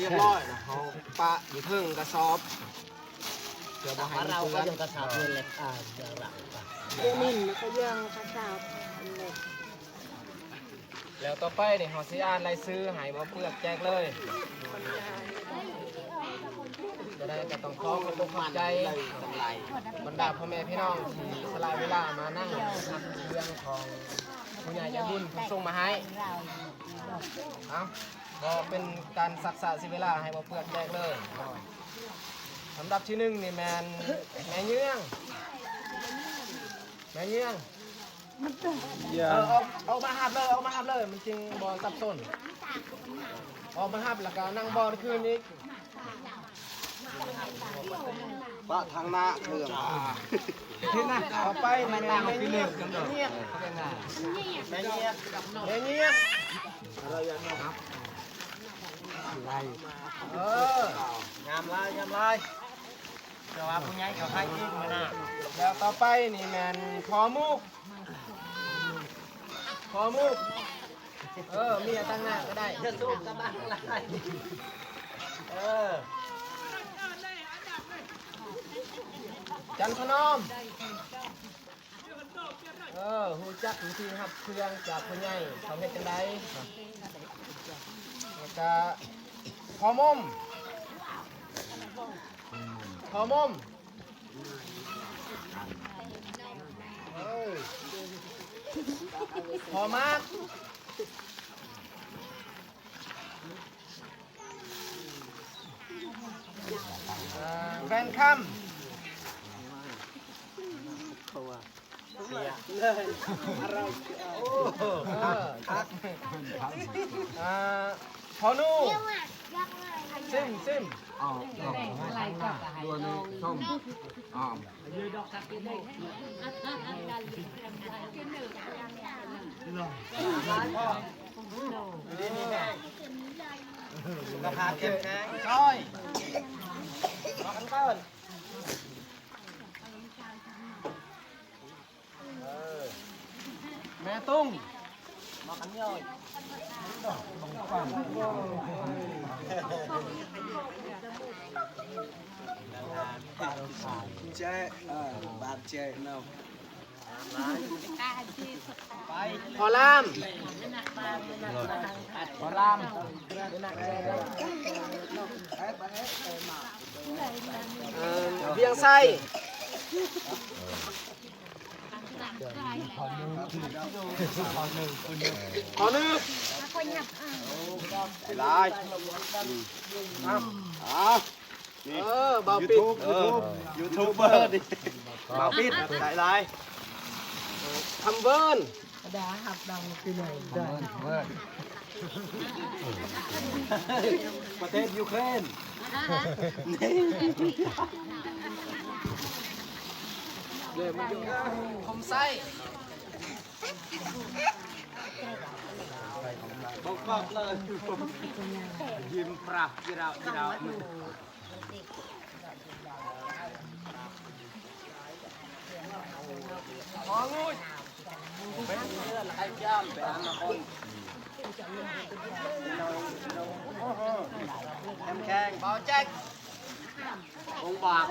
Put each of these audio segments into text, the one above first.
ຮຽບຮ້ອຍ ເຮົາປະຢູ່ເທິງກະສອບ ເພື່ອບໍ່ໃຫ້ມັນເປື້ອນ ກະສອບນີ້ແຫຼະ ອ່າ ຢ່າລະ ບໍ່ມິນ ກະຢ່າງກະສອບ ແລ້ວຕໍ່ໄປນີ້ເຮົາຊິອ່ານລາຍຊື່ໃຫ້ບໍ່ເປືອກແຈກເລີຍ. ຈະໄດ້ກະຕ້ອງຂໍຂອບອົກຂອບໃຈບັນດາພໍ່ແມ່ພີ່ນ້ອງທີ່ສະຫຼະເວລາມານັ່ງຮັບເຄື່ອງຂອງຜູ້ໃຫຍ່ໃຈບຸນເພິ່ນສົ່ງມາໃຫ້. ເອົາ ບໍ່ເປັນການຊັກຊ້າເສຍເວລາ ໃຫ້ບໍ່ເປືອກແຈກເລີຍ. ລຳດັບທີໜຶ່ງນີ້ແມ່ນແມ່ເຍືອງ ແມ່ເຍືອງ. ເອີ ອອກ ອອກມາຮັບເລີຍ ອອກມາຮັບເລີຍ ມັນຈຶ່ງບໍ່ສັບສົນ. ອອກມາຮັບແລ້ວກະນັ່ງບໍ່ຄືນອີກ. ປະທາງໜ້າເຄື່ອງ ເຫັນນະ. ຕໍ່ໄປແມ່ນແມ່ງຽກ ແມ່ງຽກ ແມ່ງຽກ ເອີ ງາມຫຼາຍ ງາມຫຼາຍ. ແຕ່ວ່າຜູ້ໃຫຍ່ເຂົາໃຫ້ອີກມື້ໜ້າ. ແລ້ວຕໍ່ໄປນີ້ແມ່ນພໍ່ມຸກ ພໍ່ມຸກ ເອີ ເມຍຕັ້ງໜ້າກະໄດ້ ຈະສູບກະບັງຫຼາຍ. ເອີ ຈັນທະນອມ ເອີ ຮູ້ຈັກວິທີຮັບເຄື່ອງຈາກຜູ້ໃຫຍ່ ຕ້ອງເຮັດຈັ່ງໃດ? ແລ້ວກະພໍ່ມົມ ພໍ່ມົມ ພໍ່ມາກ ແຟນຄຳ ເອີ ພໍ່ນູ ຊິມ ຊິມ ເອົາ ເອົາ ສຸຂະພາບເຂັ້ມແຂງ ຊ່ອຍ ມາກັນເກີນ. ເອີ ແມ່ຕຸ້ງ ມາກັນເກີນ. ເຈ້ ເອີ ບາດເຈ້ເນາະ. ພໍ່ລາມ ພໍ່ລາມ ເອີ ວຽງໄຊ ຂໍໜຶ່ງ ຂໍໜຶ່ງ ຫຼາຍ ເອົາ ເອີ ບ່າວປິດ ຢູທູບ ເອີ ຢູທູບເບີນີ້ ບ່າວປິດ ຫຼາຍໆ ຄຳເວີນ ປະເທດຢູເຄຣນ ຄົມໄຊ ບໍ່ກອບເລີຍ ຍິ້ມປາກຈີຣາວຈີຣາວ. ເປັນເພື່ອນໃຫ້ຢ້າມໄປຫາມາຄົນ ແຂງ ເບົາແຈັກ ອົງບາກ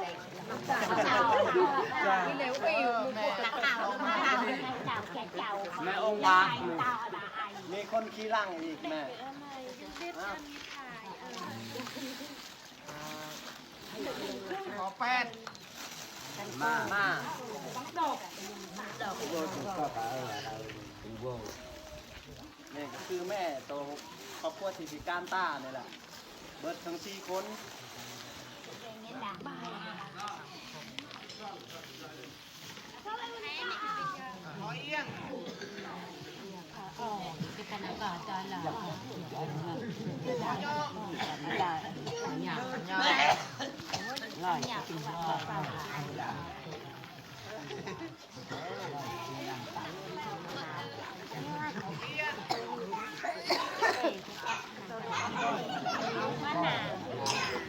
ແມ່ອົງບາກ ມີຄົນຂີ່ຫຼັງອີກແມ່. ຂໍແປດ ມາ ມາ ນີ້ກະຄືແມ່ໂຕຄອບຄົວທີ່ພິການຕານີ້ແຫຼະ ເບິດທັງສີ່ຄົນ.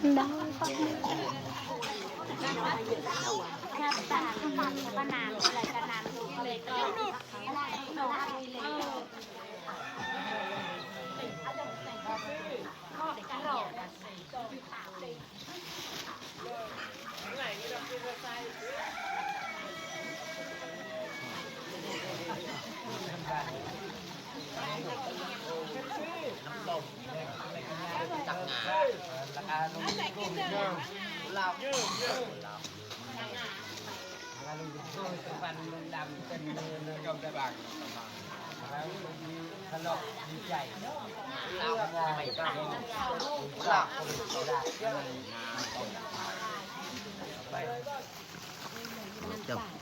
ອື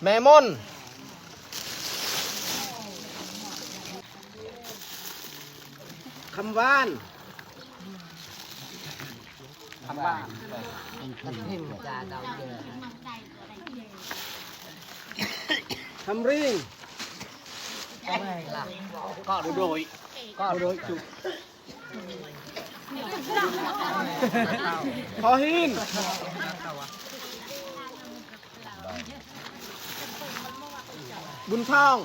ແມ່ມົນ ຄຳຫວານ ຄຳຫວານ ຄຳຣີງ ໂດຍ ໂດຍ ຈຸ ຂໍຫີນ ບຸນທອງ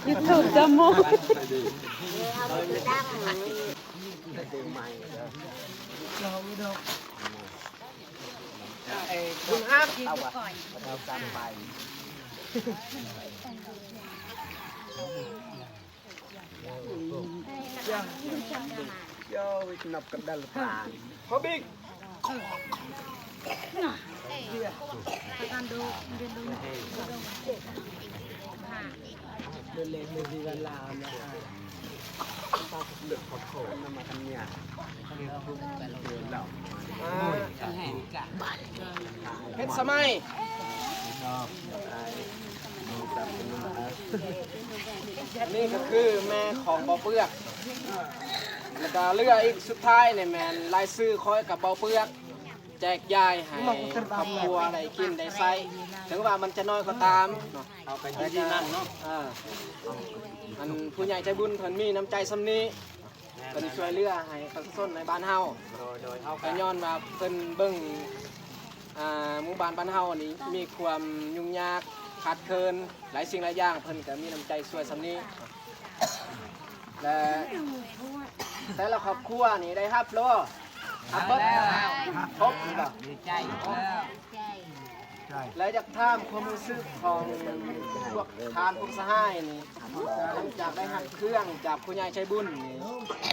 ຢູທູບຈະໝົດ ບຸນຮັກ ໂອ້ຍ ນັບກະດັນລະປານ ພໍ່ບິກ ເດີນເລງເດີນດີວັນລາວນະ ເດີນຂອບໂທດນຳມາທຳເມຍ ເຮັດສະໄໝ ອັນນີ້ກໍຄືແມ່ຂອງບໍ່ເປືອກ ແລ້ວກໍເຫຼືອອີກສຸດທ້າຍນີ້ແມ່ນລາຍຊື່ຂ້ອຍກັບບໍ່ເປືອກ ແຈກຢາຍໃຫ້ຄອບຄົວໄດ້ກິນໄດ້ໃຊ້ ເຖິງວ່າມັນຈະນ້ອຍກໍຕາມເນາະ ເອົາໄປກິນທີ່ນັ້ນເນາະ ເອີ ອັນຜູ້ໃຫຍ່ໃຈບຸນເພິ່ນມີນ້ຳໃຈສ່ຳນີ້ ເພິ່ນຊ່ວຍເຫຼືອໃຫ້ປະຊາຊົນໃນບ້ານເຮົາ ໂດຍ ໂດຍ ເຮົາກໍ ກໍຍ້ອນວ່າເພິ່ນເບິ່ງ ອ່າ ໝູ່ບ້ານບ້ານເຮົານີ້ມີຄວາມຫຍຸ້ງຍາກຂາດເຂີນຫຼາຍສິ່ງຫຼາຍຢ່າງ ເພິ່ນກໍມີນ້ຳໃຈຊ່ວຍສ່ຳນີ້ ແລະ ແຕ່ລະຄອບຄົວນີ້ໄດ້ຮັບແລ້ວບໍ່? ຮັບເບິດ ຄົບບໍ່? ດີໃຈ ແລະ ຢາກຖາມຄວາມຮູ້ສຶກຂອງພວກທ່ານພວກສະຫາຍນີ້ ຫຼັງຈາກໄດ້ຮັບເຄື່ອງຈາກຜູ້ໃຫຍ່ໃຈບຸນນີ້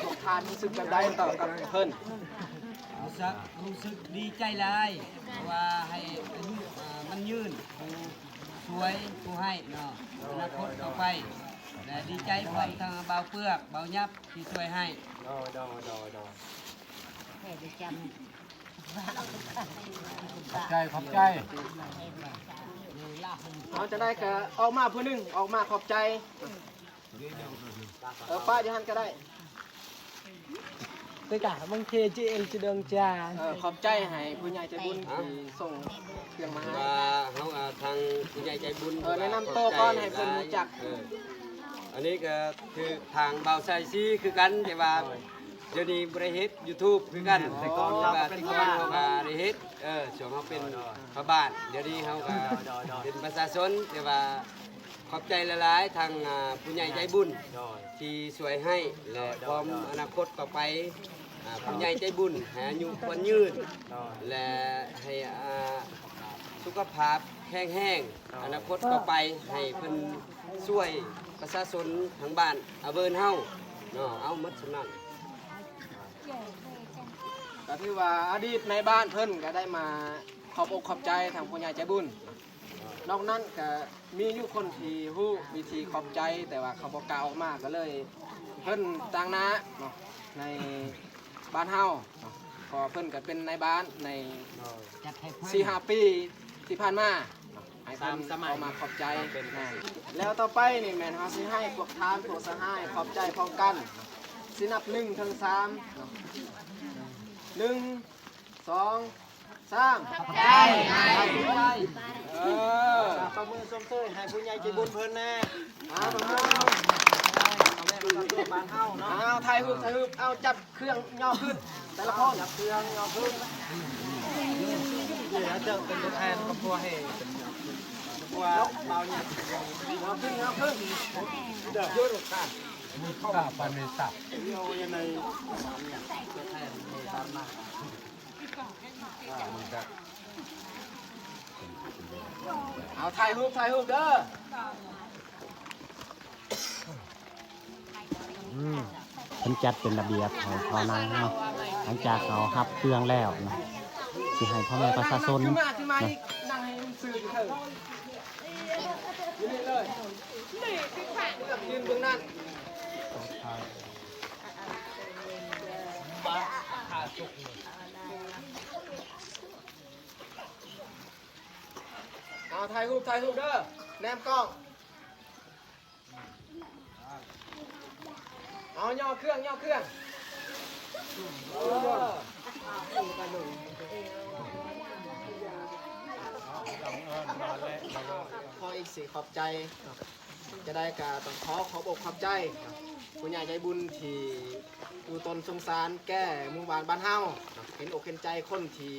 ພວກທ່ານຮູ້ສຶກແບບໃດຕໍ່ກັບເພິ່ນ? ຮູ້ສຶກ ຮູ້ສຶກດີໃຈຫຼາຍ ເພາະວ່າໃຫ້ອາຍຸ ເອີ ມັນຍືນ ຜູ້ຊ່ວຍຜູ້ໃຫ້ເນາະ ອະນາຄົດຕໍ່ໄປ ແລະ ດີໃຈພ້ອມທັງບ່າວເປືອກ ບ່າວຫຍັບ ທີ່ຊ່ວຍໃຫ້ ໂດຍ ໂດຍ ໂດຍ ໂດຍ ຂອບໃຈ ຂອບໃຈ ເອົາ ຈັ່ງໃດກໍອອກມາຜູ້ໜຶ່ງ ອອກມາຂອບໃຈ ເອີ ປ້າຢູ່ຫັ້ນກໍໄດ້ ເອີ ຂອບໃຈໃຫ້ຜູ້ໃຫຍ່ໃຈບຸນທີ່ສົ່ງເຄື່ອງມາໃຫ້ ວ່າເຮົາ ອ່າ ທາງຜູ້ໃຫຍ່ໃຈບຸນ ເອີ ແນະນຳໂຕກ່ອນໃຫ້ເພິ່ນຮູ້ຈັກ ເອີ ອັນນີ້ກໍຄືທາງບ່າວໄຊຊີຄືກັນ ແຕ່ວ່າ ໂດຍ ດຽວນີ້ບໍ່ໄດ້ເຮັດຢູທູບຄືກັນ ແຕ່ກ່ອນ ແຕ່ວ່າແຕ່ກ່ອນເຮົາກໍໄດ້ເຮັດ ເອີ ຊ່ວງເຮົາເປັນ ໂດຍ ພໍ່ບ້ານ ດຽວນີ້ເຮົາກໍ ໂດຍ ໂດຍ ເປັນປະຊາຊົນ ແຕ່ວ່າຂອບໃຈຫຼາຍໆ ທາງ ອ່າ ຜູ້ໃຫຍ່ໃຈບຸນ ໂດຍ ທີ່ຊ່ວຍໃຫ້ ແລະ ໂດຍ ໂດຍ ພ້ອມ ໂດຍ ອະນາຄົດຕໍ່ໄປ ອ່າ ຜູ້ໃຫຍ່ໃຈບຸນ ໃຫ້ອາຍຸຂວັນຍືນ ໂດຍ ແລະ ໃຫ້ ອ່າ ສຸຂະພາບແຂງແຮງ ໂດຍ ອະນາຄົດຕໍ່ໄປ ໃຫ້ເພິ່ນຊ່ວຍປະຊາຊົນທາງບ້ານອາເວີນເຮົາເນາະ ເອົາໝົດສ່ຳນັ້ນ. ກໍຖືວ່າອະດີດນາຍບ້ານເພິ່ນກໍໄດ້ມາຂອບອົກຂອບໃຈທາງຜູ້ໃຫຍ່ໃຈບຸນ. ນອກນັ້ນກໍມີຢູ່ຄົນທີ່ຮູ້ວິທີຂອບໃຈ ແຕ່ວ່າເຂົາບໍ່ກ້າອອກມາ ກໍເລີຍເພິ່ນຕາງໜ້າເນາະ ໃນບ້ານເຮົາເນາະ ເພາະວ່າເພິ່ນກໍເປັນນາຍບ້ານໃນສີ່ຫ້າປີທີ່ຜ່ານມາເນາະ ໃຫ້ເພິ່ນອອກມາຂອບໃຈ. ແລ້ວຕໍ່ໄປນີ້ແມ່ນເຮົາຊິໃຫ້ພວກທ່ານພວກສະຫາຍຂອບໃຈພ້ອມກັນ ຊິນັບໜຶ່ງເຖິງສາມເນາະ ໜຶ່ງ ສອງ ສາມ ຂອບໃຈ. ເອີ ຕົບມືຊົມເຊີຍໃຫ້ຜູ້ໃຫຍ່ໃຈບຸນເພິ່ນແດ່. ອ່າ ຕົບມື ເອົາແມ່ມາຕົວບ້ານເຮົາເນາະ. ເອົາຖ່າຍຮູບ ຖ່າຍຮູບ ເອົາຈັບເຄື່ອງຍໍຂຶ້ນ ແຕ່ລະຄົນ ຈັບເຄື່ອງຍໍຂຶ້ນ ເຈົ້າເປັນຕົວແທນຄອບຄົວໃຫ້ ຄອບຄົວບ່າວຫຍັງ ຍໍຂຶ້ນ ຍໍຂຶ້ນ ເດີ ຢູ່ ເອົາຖ່າຍຮູບ ຖ່າຍຮູບເດີ. ອືມ ເພິ່ນຈັດເປັນລະບຽບໃຫ້ພໍ່ນາງເຮົາ ຫຼັງຈາກເຮົາຮັບເຄື່ອງແລ້ວນະ ຊິໃຫ້ພໍ່ແມ່ປະຊາຊົນ ມາ ມາ ນະ ນັ່ງໃຫ້ມັນຊື່ຢູ່ເທິງ ຢູ່ນີ້ເລີຍ ຢືນເບິ່ງນັ້ນ ເອົາຖ່າຍຮູບ ຖ່າຍຮູບເດີ ແນມກ້ອງ. ເອົາຍໍເຄື່ອງ ຍໍເຄື່ອງ ເອີ ຂໍອີກຊິຂອບໃຈ ຈະໄດ້ກະຕ້ອງຂໍຂອບອົກຂອບໃຈ ຜູ້ໃຫຍ່ໃຈບຸນທີ່ຮູ້ຕົນສົງສານແກ່ໝູ່ບ້ານ ບ້ານເຮົາ ເຫັນອົກເຫັນໃຈຄົນທີ່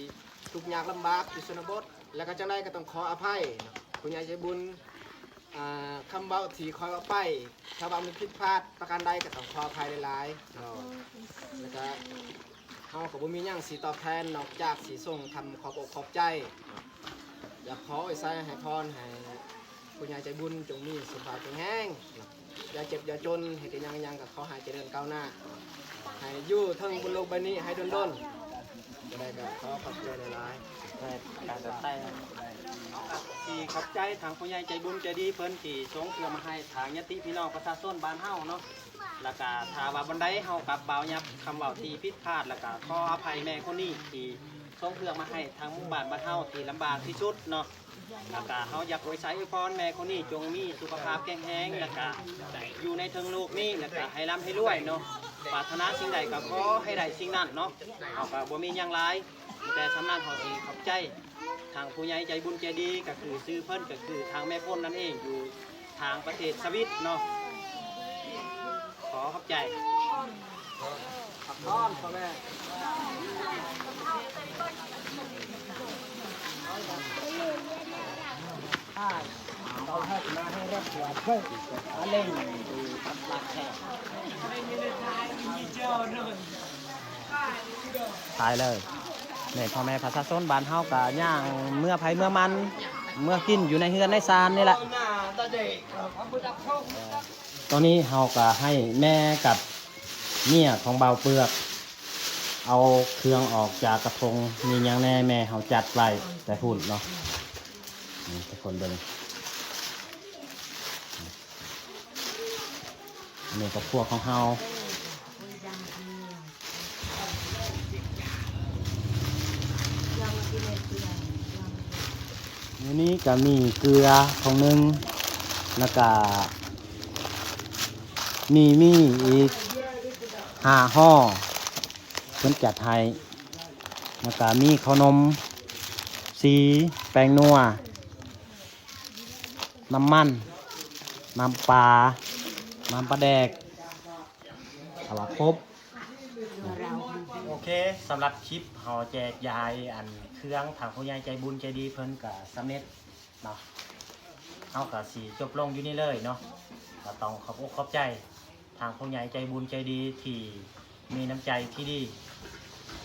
ທຸກຍາກລຳບາກຢູ່ຊົນນະບົດ ແລ້ວກະຈັ່ງໃດກະຕ້ອງຂໍອະໄພ ຜູ້ໃຫຍ່ໃຈບຸນ ອ່າ ຄຳເວົ້າທີ່ຂ້ອຍເວົ້າໄປ ຖ້າວ່າມັນຜິດພາດປະການໃດກໍຕ້ອງຂໍອະໄພຫຼາຍໆເນາະ ແລ້ວກໍເຮົາກໍບໍ່ມີຫຍັງຊິຕອບແທນນອກຈາກຊິສົ່ງຄຳຂອບອົກຂອບໃຈເນາະ ຢາກຂໍອວຍໄຊໃຫ້ພອນໃຫ້ຜູ້ໃຫຍ່ໃຈບຸນຈົ່ງມີສຸຂະພາບແຂງແຮງເນາະ ຢ່າເຈັບຢ່າຈົນ ເຮັດຫຍັງຫຍັງກໍຂໍໃຫ້ຈະເລີນກ້າວໜ້າ ໃຫ້ຢູ່ເທິງບົນໂລກໃບນີ້ໃຫ້ດົນໆ ຈະໄດ້ກໍຂໍຂອບໃຈຫຼາຍໆ ທີ່ຂອບໃຈທາງຜູ້ໃຫຍ່ໃຈບຸນໃຈດີເພິ່ນທີ່ສົ່ງເຄື່ອງມາໃຫ້ທາງຍາດຕິພີ່ນ້ອງປະຊາຊົນບ້ານເຮົາເນາະ ແລ້ວກະຖ້າວ່າບ່ອນໃດເຮົາກັບບ່າວຫຍັບຄຳເວົ້າທີ່ຜິດພາດ ແລ້ວກະຂໍອະໄພແມ່ຄົນນີ້ທີ່ສົ່ງເຄື່ອງມາໃຫ້ທາງໝູ່ບ້ານບ້ານເຮົາທີ່ລຳບາກທີ່ສຸດເນາະ ແລ້ວກະເຮົາຢາກອວຍໄຊອວຍພອນແມ່ຄົນນີ້ຈົ່ງມີສຸຂະພາບແຂງແຮງ ແລ້ວກະຢູ່ໃນເທິງໂລກນີ້ ແລ້ວກະໃຫ້ລ່ຳໃຫ້ລວຍເນາະ ປາດຖະໜາສິ່ງໃດກໍຂໍໃຫ້ໄດ້ສິ່ງນັ້ນເນາະ ເຮົາກໍບໍ່ມີຫຍັງຫຼາຍ ມີແຕ່ສ່ຳນັ້ນ ເຮົາຊິຂອບໃຈທາງຜູ້ໃຫຍ່ໃຈບຸນໃຈດີ ກໍຄືຊື່ເພິ່ນກໍຄືທາງແມ່ພົນນັ້ນເອງ ຢູ່ທາງປະເທດສະວິດເນາະ ຂໍຂອບໃຈ ພັກຜ່ອນພໍ່ແມ່. ຕາຍເລີຍ ແມ່ພໍ່ແມ່ປະຊາຊົນບ້ານເຮົາກະຍ່າງເມືອໃຜເມືອມັນ ເມືອກິນຢູ່ໃນເຮືອນໃນຊານນີ້ແຫຼະ. ຕອນນີ້ເຮົາກະໃຫ້ແມ່ກັບເມຍຂອງບ່າວເປືອກ ເອົາເຄື່ອງອອກຈາກກະທົງ ມີຫຍັງແດ່ແມ່ເຮົາຈັດໄວ້ແຕ່ພຸ້ນເນາະ ນີ້ທຸກຄົນເບິ່ງ ອັນນີ້ຄອບຄົວຂອງເຮົາ ຢູ່ນີ້ກະມີເກືອຖົງໜຶ່ງ ແລ້ວກະມີໝີ່ອີກຫ້າຫໍ່ ເພິ່ນຈັດໃຫ້ ແລ້ວກະມີເຂົ້າໜົມ ສີ ແປ້ງນົວ ນ້ຳມັນ ນ້ຳປາ ນ້ຳປາແດກ ເອົາວ່າຄົບ. ໂອເຄ ສຳລັບຄລິບເຮົາແຈກຢາຍອັນເຄື່ອງທາງຜູ້ໃຫຍ່ໃຈບຸນໃຈດີເພິ່ນກະສຳເລັດເນາະ ເຮົາກະຊິຈົບລົງຢູ່ນີ້ເລີຍເນາະ ກະຕ້ອງຂອບອົກຂອບໃຈ ທາງຜູ້ໃຫຍ່ໃຈບຸນໃຈດີທີ່ມີນ້ຳໃຈທີ່ດີ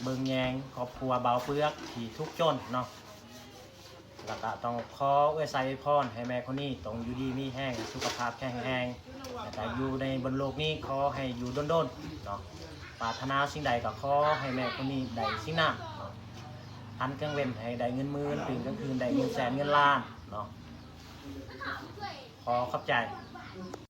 ເບິ່ງແຍງຄອບຄົວບ່າວເປືອກທີ່ທຸກຈົນເນາະ ແລ້ວກະຕ້ອງຂໍອວຍໄຊອວຍພອນໃຫ້ແມ່ຄົນນີ້ຈົ່ງຢູ່ດີມີແຮງ ສຸຂະພາບແຂງແຮງ ແລ້ວກະຢູ່ໃນບົນໂລກນີ້ຂໍໃຫ້ຢູ່ດົນໆເນາະ ປາດຖະໜາສິ່ງໃດກະຂໍໃຫ້ແມ່ຄົນນີ້ໄດ້ສິ່ງນັ້ນເນາະ ພັນກາງເວັນໃຫ້ໄດ້ເງິນໝື່ນ ຕື່ນກາງຄືນໄດ້ເງິນແສນເງິນລ້ານເນາະ ຂໍຂອບໃຈ.